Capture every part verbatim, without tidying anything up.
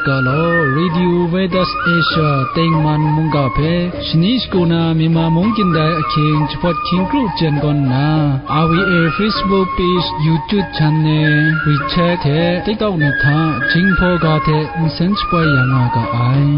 Ga law, Radio Veritas Asia tengman mungga hpe shani shagu na Myanmar mung kyin dai ahkying jahpawt hkying kru jen gawn nna, R V A Facebook page, YouTube channel, WeChat hte TikTok ni hta Jinghpaw ga hte nsen shapoi ya nga ga ai.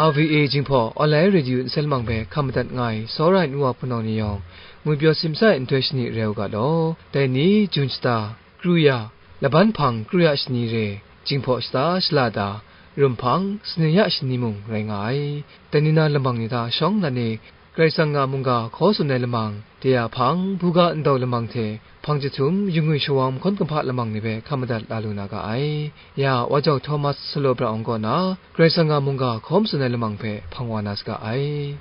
R V A Jinghpaw Online Radio nsen lamang hpe hkam madat nga ai, tsawra ai nu wa hpunau ni yawng, ngwi pyaw simsa ai nhtoi shani rai u ga law. Dai ni, Jun shata, kru ya, laban hpang kru ya shani re, Jinghpaw shata shala da, rum hpang, sani ya shani mung rai nga ai. Dai ni na lamang ni hta shawng nnan e, Karai Kasang a mungga hkaw tsun ai lamang, de a hpang, buga ndau lamang hte, hpang jahtum, yungwi shawang mahkawn kumhpa lamang ni hpe hkam madat la lu na ga ai. Ya, Wa Jau Thomas Salo Bra Awng kaw na, Karai Kasang a mungga hkaw tsun ai lamang hpe hpang wa na saga ai.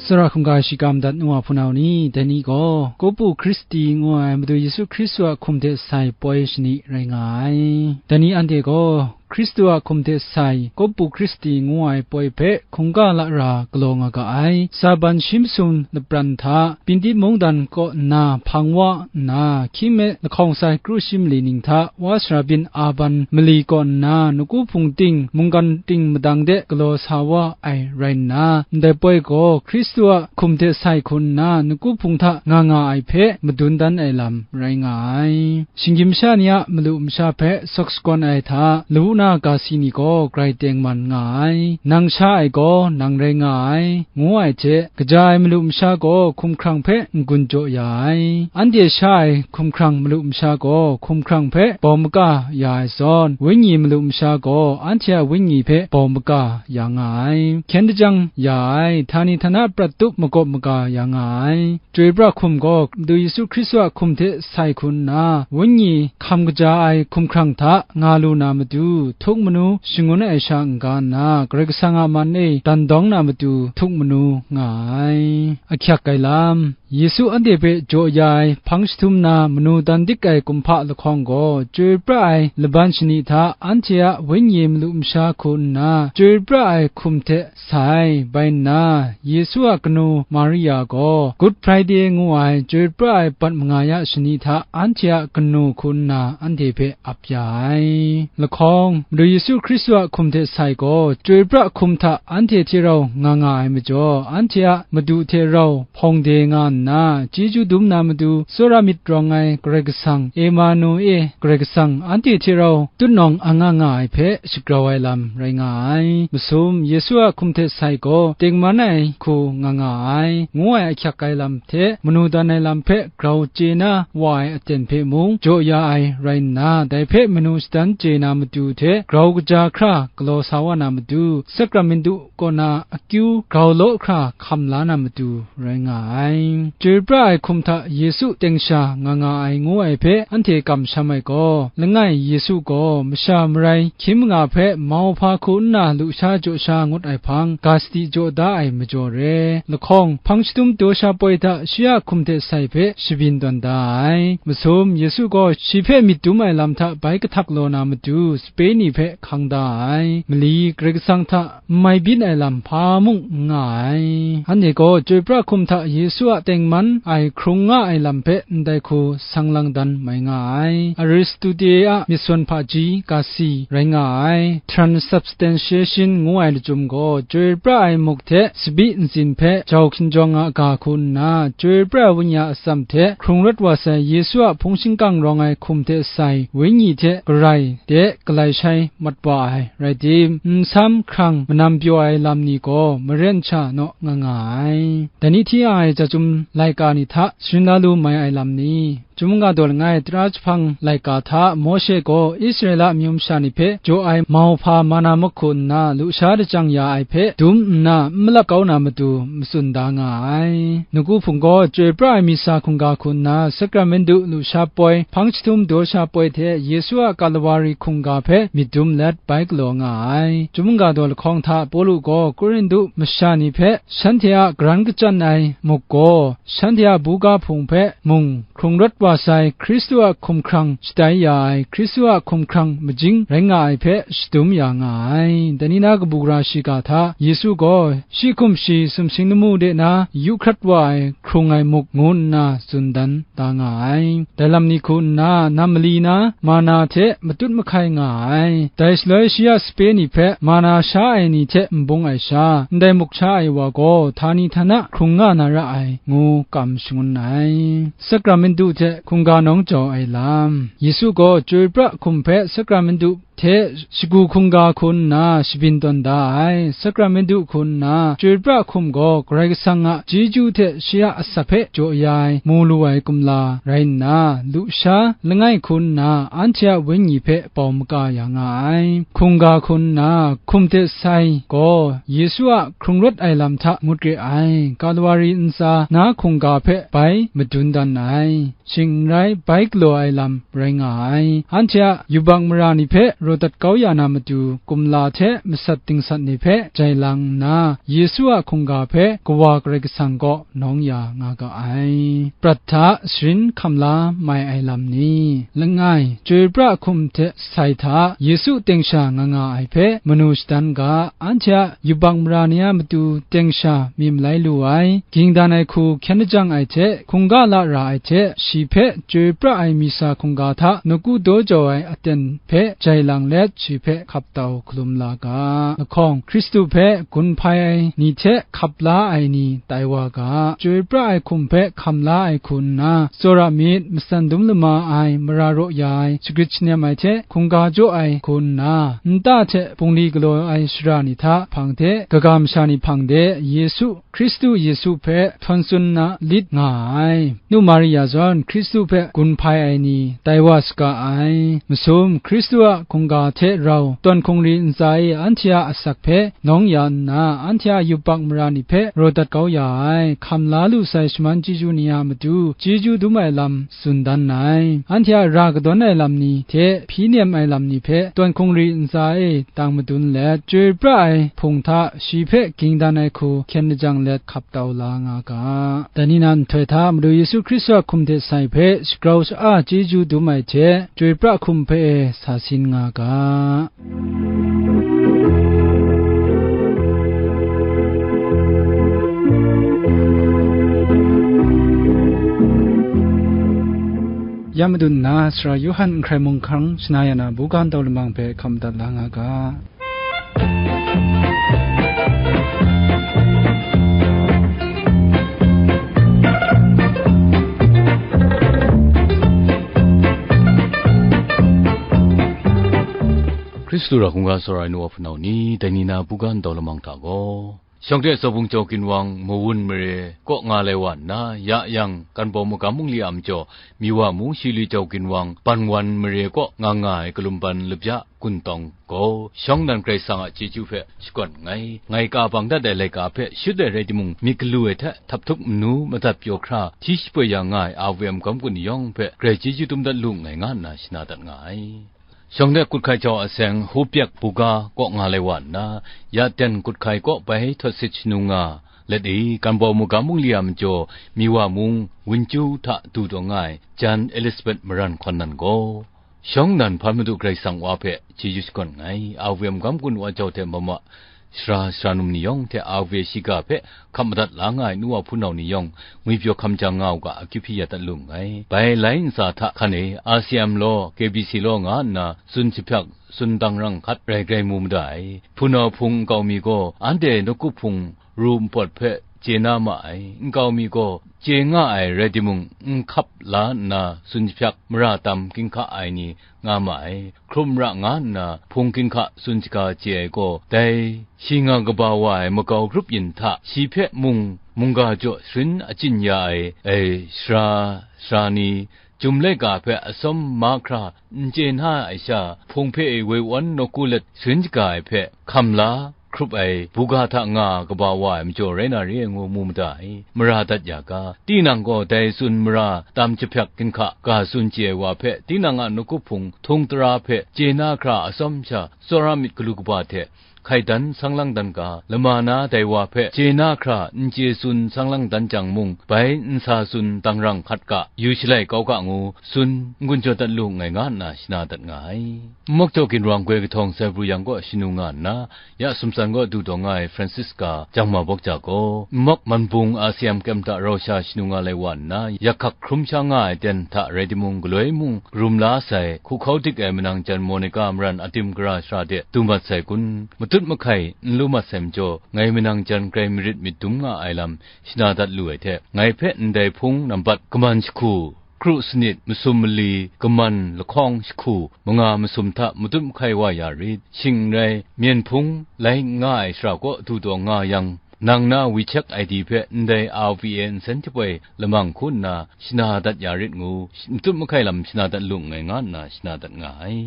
Tsawra hkungga shiga madat nu wa hpunau ni, dai ni gaw, Kopu Hkristu ngu ai Madu Yesu Hkristu a hkum hte sai poi shani rai nga ai. Dai ni anhte gaw, Hkristu a hkum hte sai, Kopu Hkristu ngu ai poi hpe hkungga lara galaw nga ga ai. Saban shi masum lapran hta, Pintit mungdan kaw nna hpang wa nna, hkying me lahkawng sai kru shi mali ning hta, wa sara byin a ban mali kaw nna, nawku hpung ting, mungkan ting madang de galaw sa wa ai rai nna, ndai poi gaw Hkristu a hkum hte sai hku nna, nawku hpung hta nga nga ai hpe madun dan ai lam rai nga ai. Shinggyim masha ni a malu masha hpe sawk sagawn ai hta, lawu na ga si ni gaw grai tengman nga ai. Nang sha ai gaw nang rai nga ai, ngu ai hte, kaja ai malu masha gaw hkumhkrang hpe n-gun jaw ya ai. Anhte sha ai hkumhkrang malu masha gaw hkumhkrang hpe bawm maga ya ai zawn, Wenyi malu masha gaw anhte a Wenyi hpe bawm maga ya nga ai. Hkyen dajang ya ai, htani htana prat tup magawp maga ya nga ai. Chyoi pra hkum gaw Madu Yesu Hkristu a hkum hte sai hku nna, Wenyi hkam kaja ai hkumhkrang hta nga lu na matu, htuk manu shangun ai sha n-ga nna, Karai Kasang a man e dan dawng na matu, htuk manu nga ai. Ahkyak ai lam. Yesu anhte hpe jaw ya ai hpang jahtum na manu dan dik ai kumhpa lahkawng gaw, chyoi pra ai laban shani hta anhte a Wenyi malu masha hku nna, chyoi pra ai hkum hte sai, bai nna, Yesu a kanu Maria gaw Good Friday ngu ai chyoi pra ai bat manga ya shani hta anhte a kanu hku nna anhte hpe ap ya ai. Lahkawng, Madu Yesu Hkristu a hkum hte sai gaw, chyoi pra hkum hta anhte hte rau nga nga ai majaw, anhte a madu hte rau hpawng de nga nna, chyeju dum na matu, tsawra myit rawng ai Karai Kasang, Emanu-e, Karai Kasang, anhte hte rau tutnawng a nga nga ai hpe shagrau ai lam rai nga ai. Masum, Yesu a hkum hte sai gaw tengman ai hku nga nga ai, ngu ai ahkyak ai lam hte manu dan ai lam hpe grau chye na wa ai aten hpe mung jaw ya ai rai nna, dai hpe manu shadan chye na matu hte grau kaja hkra galaw sa wa na matu, sakramentu kaw na akyu grau law hkra hkam la na matu rai nga ai. Chyoi pra ai hkum hta Yesu teng sha nga nga ai ngu ai hpe anhte kamsham ai gaw, langai Yesu gaw masha marai hkying manga hpe mauhpa hku nna lusha jaw sha ngut ai hpang, ga sadi jaw da ai majaw re. Lahkawng, hpang jahtum daw sha poi hta shi a hkum hte sai hpe shabyin tawn da ai. Masum, Yesu gaw shi hpe myit dum ai lam hta bai kahtap law na matu, sape ni hpe hkang da ai. Mali, Karai Kasang hta n mai byin ai lam hpa mung n nga ai. Anhte gaw chyoi pra hkum hta Yesu a tengman ai hkrung nga ai lam hpe ndai hku sang lang dan mai nga ai. Aristotle a myitsawn hpaji ga si rai nga ai. Transubstantiation ngu ai lachyum gaw, chyoi pra ai muk hte tsabyi ntsin hpe jau hkinjawng a ga hku nna, chyoi pra ai Wenyi a atsam hte hkrung rawt wa sai Yesu a hpung shingkang rawng ai hkum hte sai Wenyi hte garai de galai shai mat wa ai rai tim, nsam hkrang manam pyaw ai lam ni gaw maren sha naw nga nga ai. Dai ni hti ai ja chyum laika ni hta sharin la lu mai ai lam ni, Chyum ga daw langai tara jahpang laika hta Mawshe gaw Israela amyu masha ni hpe jaw ai mauhpa mana mahku nna lusha lajang ya ai hpe dum nna n malap kau na matu matsun da nga ai. Nawku hpung gaw chyoi pra ai misa hkungga hku nna sakramentu lusha poi, hpang jahtum daw sha poi hte Yesu a Kalawari hkungga hpe myit dum let bai galaw nga ai. Chyum ga daw lahkawng hta Pawlu gaw Korintu masha ni hpe shanhte a garan kachyan ai muk gaw, shanhte a buga hpung hpe mung hkrung rawt wa sai Hkristu a hkumhkrang shatai ya ai, Hkristu a hkumhkrang majing rai nga ai hpe shadum ya nga ai. Dai ni na kabu gara shiga hta Yesu gaw shi hkum shi sumsing lamu de na yu hkrat wa ai hkrung ai muk ngu nna tsun dan da nga ai. Dai lam ni hku nna nam mali na mana hte matut mahkai nga ai. Dai shaloi shi a sape ni hpe mana sha ai ni hte n bung ai sha, ndai muk sha ai wa gaw htani htana hkrung nga na ra ai, ngu kam shangun ai. Sakramentu hte hkungga nawng jau ai lam. Yesu gaw chyoi pra hkum hpe sakramentu hte shagu hkungga hku nna shabyin tawn da ai. Sakramentu hku nna chyoi pra hkum gaw Karai Kasang a chyeju hte shi a asak hpe jaw ya ai mu lu ai kumla rai nna, lusha langai hku nna anhte a wenyi hpe bau maka ya nga ai. Hkungga hku nna hkum hte sai gaw Yesu a hkrung rawt ai lam hta ngut re ai, Kalwari ntsa na hkungga hpe bai madun dan ai. Shing n rai, bai galaw ai lam rai nga ai. Anhte a yubak mara ni hpe raw dat kau ya na matu, kumla hte masat dingsat ni hpe jai lang nna, Yesu a hkungga hpe Kawa Karai Kasang kaw nawng ya nga ga ai. Prat hta sharin hkam la mai ai lam ni? Langai, chyoi pra hkum hte sai hta Yesu teng sha nga nga ai hpe manu shadan ga, anhte a yubak mara ni a matu teng sha myi malai lu ai, ging dan ai hku hkyen lajang ai hte, hkungga la ra ai hte, shi hpe chyoi pra ai misa hkungga hta nawku daw jau ai aten hpe jai lang let, shi hpe hkap tau hkalum la ga. Lahkawng, Hkristu hpe gun hpai ai ni hte hkap la ai ni tai wa ga. Chyoi pra ai hkum hpe hkam la ai hku nna, tsawra myit, matsan dum lama ai, mara raw ya ai, shagrit shanem ai hte hkungga jaw ai hku nna, nta hte bungli galaw ai shara ni hta hpang de, kaga masha ni hpang de, Yesu, Hkristu Yesu hpe htawn tsun na lit nga ai. Nu Maria zawn Hkristu hpe gun hpai ai ni tai wa saga ai. Masum, Hkristu a hkungga hte rau tawn hkungri ntsa e anhte a asak hpe nawng ya nna, anhte a yubak mara ni hpe raw dat kau ya ai, hkam la lu sai shaman chyeju ni a matu chyeju dum ai lam tsun dan ai. Anhte a ra kadawn ai lam ni hte hpyi nem ai lam ni hpe tawn hkungri ntsa e tang madun let, chyoi pra ai hpung hta shi hpe ging dan ai hku hkyen lajang let hkap tau la nga ga. Dai ni na nhtoi hta Madu Yesu Hkristu a hkum hte sai hpe shagrau sha-a chyeju dum ai hte, chyoi pra hkum hpe e sa sin nga ga. Ya madun nna, Sara Yawhan n hkrai mung hkang shana ya na buga ntau lamang hpe hkam dat la nga ga. Hkristu ra hkungga tsawra ai nu wa hpunau ni, dai ni na buga ntau lamang hta gaw, shawng hte tsawbung jau ginwang mawun mare kaw nga lai wa nna, ya yang, Kanbaw magam mungli a majaw, Miwa mung shili jau ginwang banwan mare kaw nga nga ai kalum ban labya guntawng gaw, shawng nnan Karai Kasang a chyeju hpe shakawn nngai. Ngai ka bang dat ai laika hpe shut ai rai timung, myit galu ai hte htap htup manu madat pyaw hkra hti shapoi ya nga ai A V M magam gun yawng hpe grai chyeju dum dat lu nngai, nga nna shana dat nga ai. Shawng de kut hkai jau a seng Hupyak buga kaw nga lai wa nna, ya ten kut hkai kaw bai htawt sit shanu nga let i, Kanbaw magam mungli a majaw, Miwa mung Wunju hta du taw nga ai jan Elizabeth maran hkawn nan gaw, shawng nnan hpan Madu Karai Kasang Wa hpe chyeju shakawn nngai. A V M magam gun wa jau hte mama, sara sara num ni yawng hte A V M shiga hpe hkap madat la nga ai nu wa hpunau ni yawng, ngwipyaw hkam jang nga u ga, akyu hpyi ya dat lu nngai. Bai lai ntsa hta hkan e, R C M law, K B C law nga nna tsun jahpyak, tsun dangrang hkat rai grai mu mada ai. Hpunau hpung nkau mi gaw, anhte nawku hpung ru npawt hpe chye na ma ai. Nkau mi gaw, chye nga ai rai timung, n hkap la nna tsun jahpyak, mara tam ginhka ai ni nga ma ai. Hkrum ra nga nna hpung ginhka tsun shaga chye ai gaw, dai shi nga kaba wa ai makau grup yin hta shi hpe mung mungga jaw sharin achyin ya ai, ai sara, sara ni, Chyum laika hpe atsawm mahkra n chye na ai sha, hpung hpe e woi wan nawku let sharin shaga ai hpe hkam la hkrup ai buga hta nga kaba wa ai majaw rai na re ai ngu mu mada ai. Mara dat ya ga, tinang gaw dai tsun mara tam jahpyak ginhka ga tsun chye ai wa hpe, tinang a nawku hpung htung tara hpe chye na hkra atsawm sha, tsawra myit galu kaba hte hkai dan sang lang dan ga, lama na dai wa hpe chye na hkra n chye tsun sang lang dan jang mung, bai n sa tsun dangrang hkat ga, yu shalai kau ga ngu, tsun n gun jaw dat lu nngai, nga nna shana dat nga ai. Nmawk Jaw Ginwang goi kahtawng Saibru yang kaw shanu nga nna, ya sumtsan kaw du taw nga ai Francisca Jangma Bawk Ja gaw, nmawk Manbung Asiam Kyem hta rau sha shanu nga lai wa nna, yak hkak hkrum sha nga ai ten hta rai timung, galoi mung karum la sai, hku hkau dik ai manang jan Monica maran adim gara shara de du mat sai kun, matut mahkai n lu mat sai majaw, ngai manang jan grai marit myit dum nga ai lam shana dat lu ai hte, ngai hpe ndai hpung nambat kaman jahku, kru sanit, masum mali, kaman lahkawng jahku, manga masum hta matut mahkai wa ya rit, shing n rai, myen hpung lai n nga ai shara kaw du taw nga yang, nang na WeChat I D hpe ndai R V A nsen jaboi lamang hku nna shana dat ya rit ngu, matut mahkai lam shana dat lu nngai, nga nna shana dat nga ai.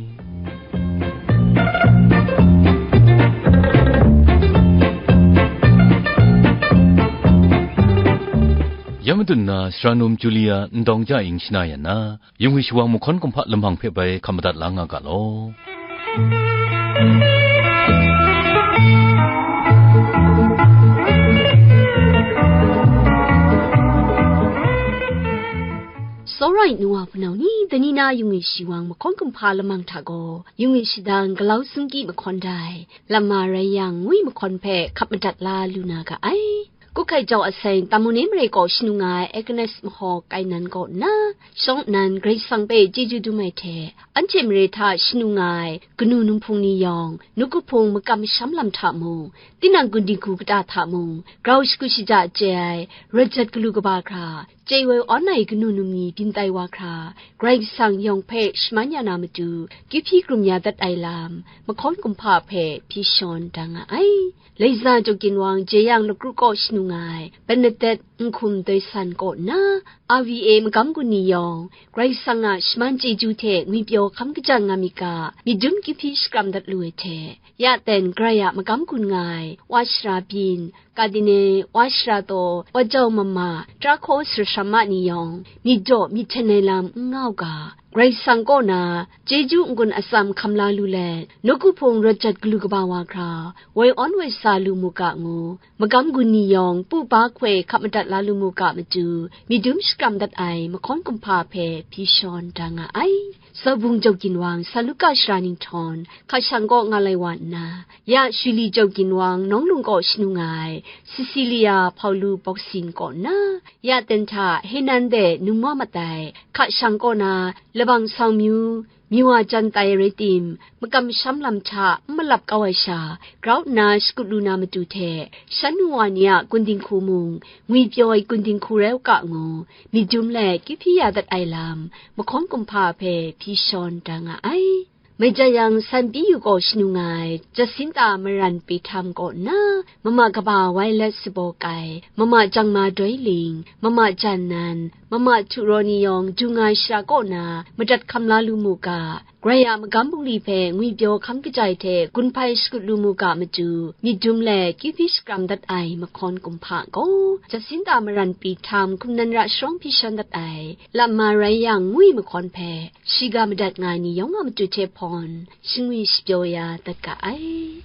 Ya madun na, Sara Num Julia Ndawng Ja Ing shana yan na, Yung i shawang mahkawn kumhpa lamang hpe bai hkap madat la nga ga law. Tsawra ai nu wa hpunau ni, dai ni na yung i shawang mahkawn kumhpa lamang hta gaw, yung i shadang galau sungki mahkawn dai, Lama Rai Yang ngwi mahkawn hpe hkap madat la lu na ga ai. Kuhkai jau aseng Tamune mare kaw shanu nga ai Agnes Mahaw Kainan kaw nna, shawng nnan Karai Kasang hpe chyeju dum ai hte, anhte mare hta shanu nga ai kanu num hpung ni yawng, nawku hpung makam masham lam hta mung, tinang gun dinghku kata hta mung, grau shagu shaja chye ai, rawt jat galu kaba hkra, chye woi awn ai kanu num ni byin tai wa hkra, Karai Kasang yawng hpe shaman ya na matu, kyu hpyi krum ya dat ai lam, mahkawn kumhpa hpe hpyi shawn da nga ai. Laiza Jaw Ginwang Jeyang lakru kaw shanu nga ai Bernadette Nhkum Doi San kaw nna, R V A magam gun ni yawng, Karai Kasang a shaman chyeju hte ngwipyaw hkam kajan nga myit ga, myit dum kyu hpyi shakram dat lu ai hte, ya ten Karai a magam gun nga ai, Wa Shara Byin, Kadine, Wa Shara Taw, Wa Jau Mama, Tra Hkaw Sara Shama ni yawng, myit daw myit hten ai lam n nga u ga, Karai Kasang kaw na chyeju n-gun atsam hkam la lu let, nawku hpung rawt jat galu kaba wa hkra, woi awn woi sa lu mu ga ngu, magam gun ni yawng pu ba hkoi hkap madat la lu mu ga matu, myit dum shakram dat ai mahkawn kumhpa hpe hpyi shawn da nga ai. Sawbung Jaw Ginwang San Luka Sara Ninghtawn hka shang kaw nga lai wa nna, ya Shuli Jaw Ginwang Nawng Lung kaw shanu nga ai Cecilia Hpaulu Bawksin kaw nna, ya ten hta Henan de num wa mat ai, hka shang kaw na labang sawng myu, myu wa jan tai rai tim, makam masham lam hta n malap kau ai sha, grau nna shakut lu na matu hte, shan nu wa ni a gun dinghku mung, ngwipyaw ai gun dinghku rai u ga ngu, myit dum let kyu hpyi ya dat ai lam, mahkawn kumhpa hpe hpyi shawn da nga ai. Maija yang San Pyi Yu kaw shanu nga ai Jacinta Maran Pyi Htam kaw nna, Mama Kaba Wai Let Sabaw Kai, Mama Jangma Doi Ling, Mama Jan Nan, Mama Htu Raw ni yawng du nga ai shara kaw na madat hkam la lu mu ga, Karai a magam bungli hpe ngwipyaw hkam kajai hte gun hpai shakut lu mu ga matu, myit dum let kyu hpyi shakram dat ai mahkawn kumhpa gaw, Jacinta Maran Pyi Htam hkum nan ra sharawng hpyi shawn dat ai, Lama Rai Yang ngwi mahkawn hpe, shiga madat nga ai ni yawng a matu hte hpawn, shangwi shapyaw ya dat ga ai.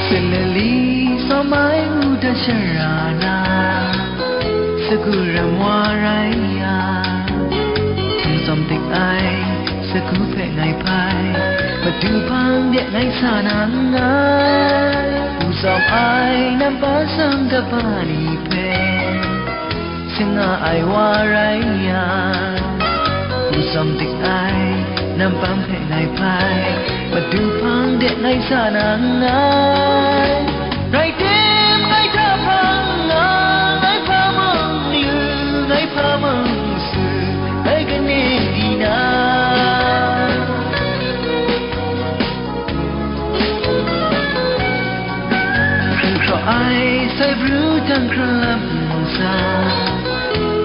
Sinali sawm ai u da shara na, sagu ram wa rai ya, hkum tsawm dik ai, sagu hpe ngai hpai, madu hpang de ngai sa na nngai. U tsawm ai nampa tsang kaba ni hpe, sing nga ai wa rai yang, u tsawm dik ai nampa hpe ngai hpai, madu hpang de ngai sa na nngai. Rai tim, ngai hta hpang nga, ngai hpa mung lu, ngai hpa mung su, ngai kaning di na? Hkring hkraw ai sai bru jang hkralap nsa,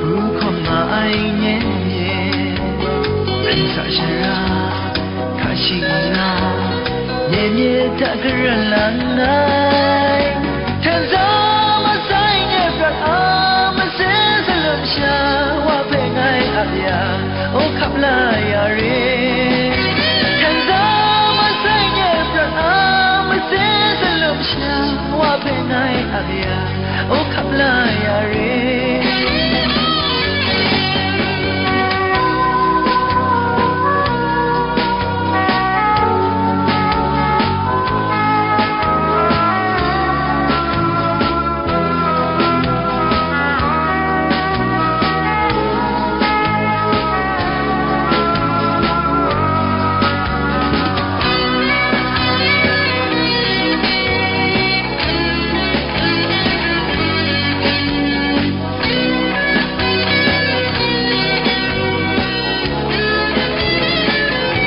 bu hkawm nga ai nye nye, rin sa shara, hka shi nga, Nye mye hta karan lang ai, hten za masai nye prat a, masin salum sha wa hpe ngai ap ya, o hkap la ya re. Hten za masai nye prat a, masin salum sha wa hpe ngai ap ya, o hkap la ya re.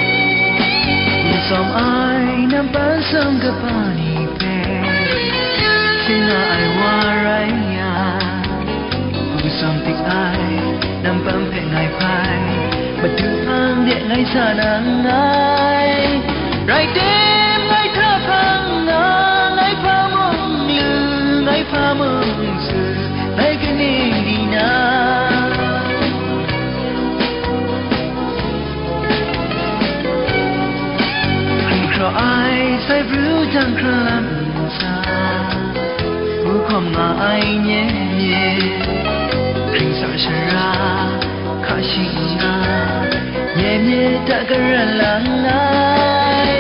N tsawm ai nam pan sung kaba ni hpe, sin na ai wa rai ya, hku tsawm tik ai nam pan hpe ngai hpai, Madu hpang de ngai sa na nngai. Rai tim, ngai hta hkang nga, ngai hpa mung lu, ngai hpa mung su, ngai kaning di na? Hkring hkraw ai sai pru jang hkra lam nsa, hku hkawm nga ai nye mye, hkring sa shara hka shing nna, nye mye hta karan lang ai.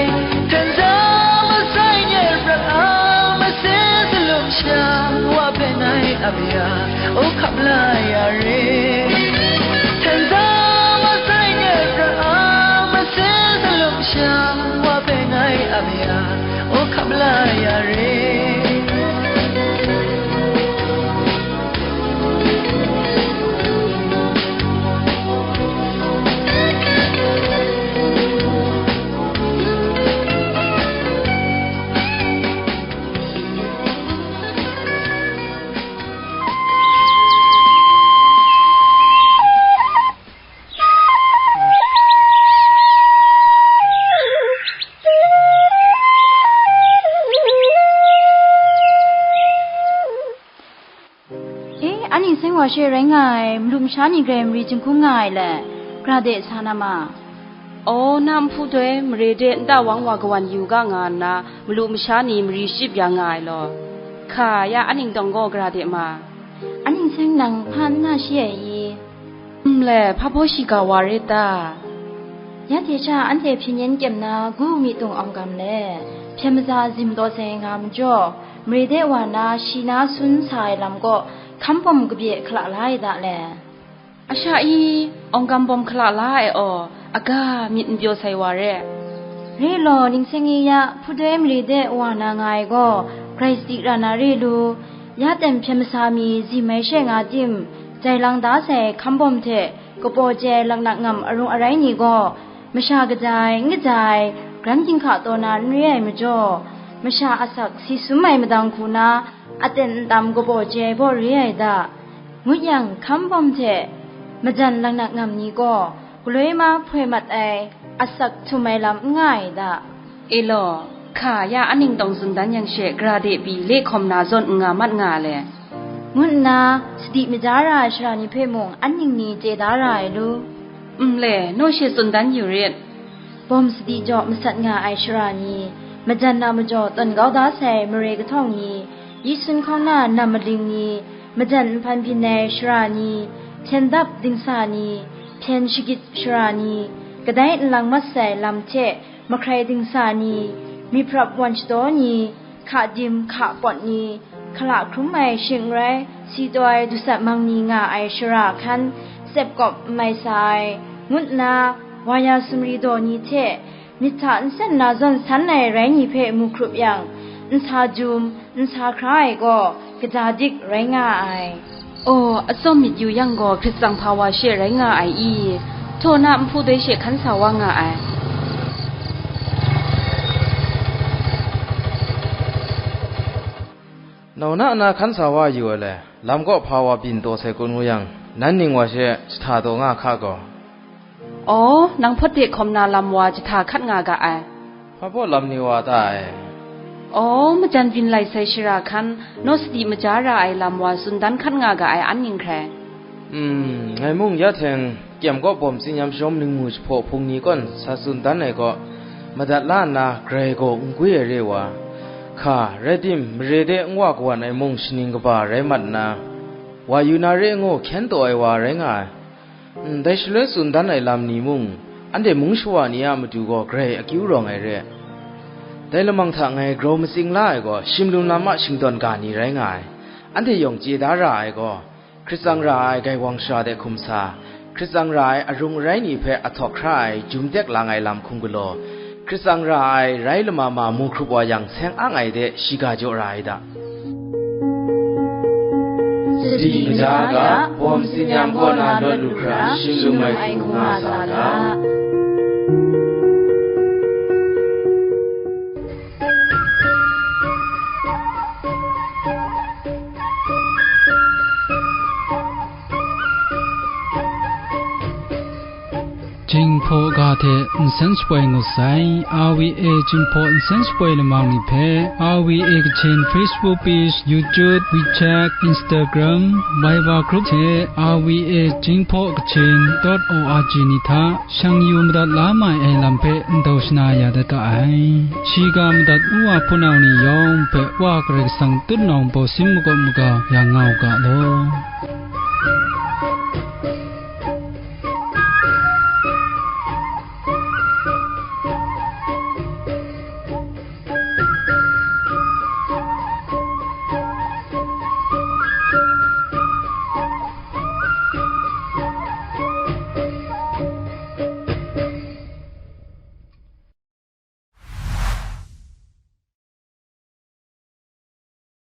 Hten za masai nye prat a, masin salum sha wa hpe ngai ap ya, o hkap la ya re. Hten za masai nye prat a, masin salum sha wa hpe ngai ap ya, o hkap la ya re. E, a ning seng wa she rai nga ai, malu masha ni grai mari jinghkung nga ai le, gara de sa na ma? Aw, na nhpu doi mare de nta wang wa kawan yu ga nga nna, malu masha ni mari shachyip ya nga ai law, hka ya a ning tawng gaw gara de ma? A ning seng nang hpa n na shi ai i? Nle, hpa baw shiga wa re ta? Ya hte sha anhte hpyen yen kyem na gu mi tung awng gam le, hpyen maza zim taw sai nga majaw, mare de wa na shi na sun sa ai lam kaw, hkam bawm kabye hkala la ai da le. A sha i, awng gam bawm hkala la ai aw, aga myit n pyaw sai wa re. Re law, ning seng e ya, hpudoi mare de wa na nga ai gaw, grai sadi ra na re lu, ya ten hpyen masa mi zim ai she nga tim, jai lang da sai hkam bawm hte, kapaw chye ai laknak ngam arung arai ni gaw, masha kaja ai, n kaja ai, gran ginhka taw na n re ai majaw, masha asak si sum ai madang hku na, aten ntam kapaw chye ai baw re ai da. Ngut yang, hkam bawm hte majan laknak ngam ni gaw, galoi ma hpoi mat ai, asak htum ai lam n nga ai da. E law, hka ya a ning tawng tsun dan yang she, gara de pyi le hkawm na zawn n nga mat nga le. Ngut nna, sadi maja ra ai sara ni hpe mung an ning ni chye da ra ai lu? Nle, naw she tsun dan yu rit. Bawm sadi jaw masat nga ai sara ni, majan na majaw tawn kau da sai mare kahtawng ni, yi sun hkawng na nam maling ni, majan nhpan byin ai sara ni, hpyen dap dingsa ni, hpyen shagit sara ni, kadai nlang mat sai lam hte mahkrai dingsa ni, myiprap wan shadaw ni, hka dim hka pawt ni, hkala hkrum ai shing n rai, si taw ai dusat mang ni nga ai shara hkan, tsep kawp n mai sa ai, ngut nna, wa ya sumri daw ni hte, myit hta nsen na zawn san ai rai ni hpe mu hkrup yang, n sa jum, n sa hkra ai gaw, kaja dik rai nga ai. Aw, atsawm myit yu yang gaw, hkrit tsang hpa wa she rai nga ai i? Htaw na nhpu doi she hkan sa wa nga ai. Nau na na hkan sa wa yu ai le, lam kaw hpa wa byin taw sai kun ngu yang, nan ning wa she jahta taw nga hka gaw. Aw, nang hpawt de hkawm na lam wa jahta hkat nga ga ai. Hpa baw lam ni wa ta ai? Aw, majan byin lai sai shara hkan, naw sadi maja ra ai lam wa tsun dan hkat nga ga ai an ning hkrai. Hmm, ngai mung ya teng, kyem kaw bawm tsinyam shawm ningmu jahpaw hpung ni kawn sa tsun dan ai kaw, madat la nna grai gaw n gwi ai re wa, hka, rai tim, mare de n wa kawan ai mung shaning kaba rai mat nna, wa yu na re ngu hkyen taw ai wa rai nga ai. Ndai shaloi tsun dan ai lam ni mung, anhte mung shawa ni a matu gaw grai akyu rawng ai re. Dai lamang hta ngai grau matsing la ai gaw, shimlum lam a shingdawn ga ni rai nga ai. Anhte yawng chye da ra ai gaw, Hkrit tsang ra ai Gaiwang sara de hkum sa, hkrit tsang ra ai arung arai ni hpe ahtawk hkra ai jum tek lang ai lam hkum galaw, hkrit tsang ra ai rai lama ma mu hkrup wa yang seng ang ai de shiga jaw ra ai da. Sadi maja ga, bawm tsinyam kaw na lawt lu hkra, shimlum ai hku nga sa ga. Jinghpaw ga hte nsen shapoi ngut sai, R V A Jinghpaw nsen shapoi lamang ni hpe, R V A Kachin Facebook page, YouTube, WeChat, Instagram, Viber group hte R V A Jinghpaw Kachin dot O R G ni hta shang yu madat la mai ai lam hpe ndau shana ya dat ga ai. Shiga madat n wa hpunau ni yawng hpe Wa Karai Kasang tutnawng bawsin makawp maga ya nga u ga law.